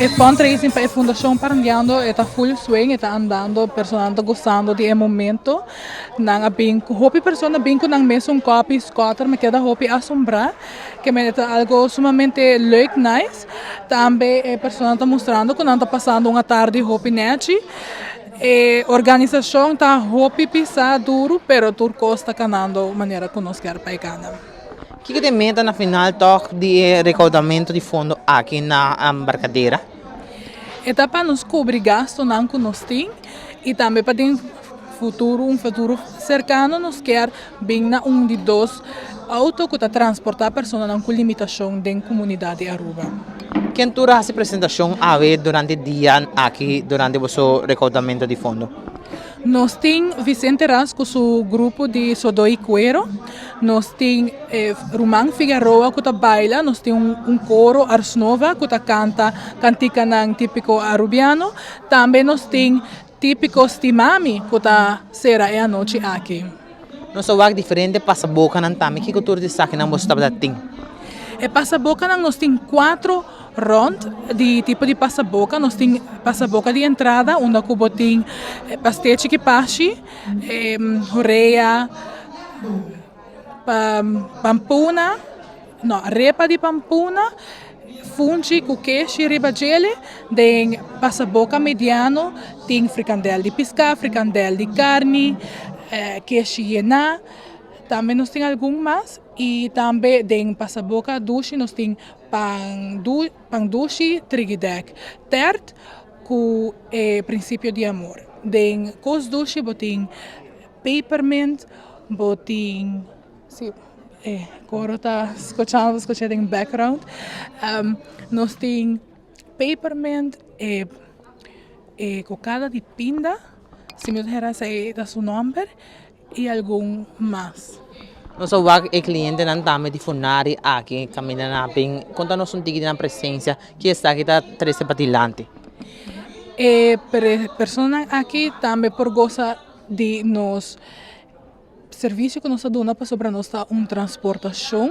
E fundraising pa e fundacion Parandeando e ta full swing, e ta andando, personanan ta gozando di e momento. Nan a bin cu hopi persona bin cu nan mesun kopi scotter, mi keda hopi asombra, ke men e ta algo sumamente leuk, nice. Tambe e personanan ta mustrando cu nan ta pasando un atardi hopi nechi. E organisacion ta hopi pisa duru, pero tur cos ta canando manera cu nos kier pa e cana. Kiko ta e meta na final tòg di e rekoudamentu di fondo aki na Barcadera? E ta pa nos kubri gastunan ku nos tin i tambe pa den futuro, un futuro serkano nos kier bin na un di dos outo ku ta transportá personanan ku limitashon den komunidat di Aruba. Ken tur a hasi presentashon awe durante dia aki durante boso rekoudamentu di fondo? Nos tin Vicente Ras ku su grupo di Sodó i Kuero, nos tin Ruman Figaroa ku ta baila, nos tin un koro Ars Nova ku ta kanta kantikanan típiko arubiano, tambe nos tin Típiko Stimami ku ta sera e anochi aki. Nos a wak diferente pasabokanan tambe. Kiko tur di esakinan boso tabata tin? E pasabokanan nos tin kuatro rònt di tipo di pasaboka. Nos tin pasaboka di entrada unda ku bo tin pastechi kipashi, horea, pampuna, no, repa di pampuna, funchi ku keshi riba djele. Den pasaboka mediano tin frikandel di piská, frikandel di karni, keshi yená. Tambe nos tin algun mas i tambe den pasaboka dushi nos tin pan pan dushi trigidèk, tèrt ku e prinsipio di amor. Den kos dushi bo tin Pepermint, bo tin, si, e koro ta skuchando, skucha den background. Nos tin pepermint, e e kokada di pinda, si mi no ta hera esei ta su nòmber, i algun mas. Nos a wak e klientenan tambe di Funari aki kaminda nan a bin. Konta nos un tiki di nan presensia, ki esaki ta trese padilanti? E personanan aki tambe por gosa di nos servisio ku nos ta duna pasobra nos ta un transportashon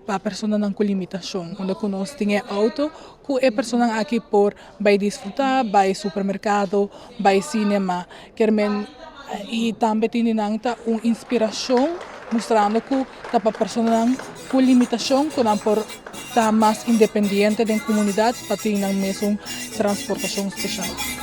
pa personanan ku limitashon unda ku nos tin e outo ku e personanan aki por bai disfrutá, bai supermerkado, bai sinema. Kier men i tambe tin di nan ta un inspirashon mustrando ku ta pa personanan ku limitashon ku nan por ta mas independiente den komunidat pa tin nan mesun transportashon speshal.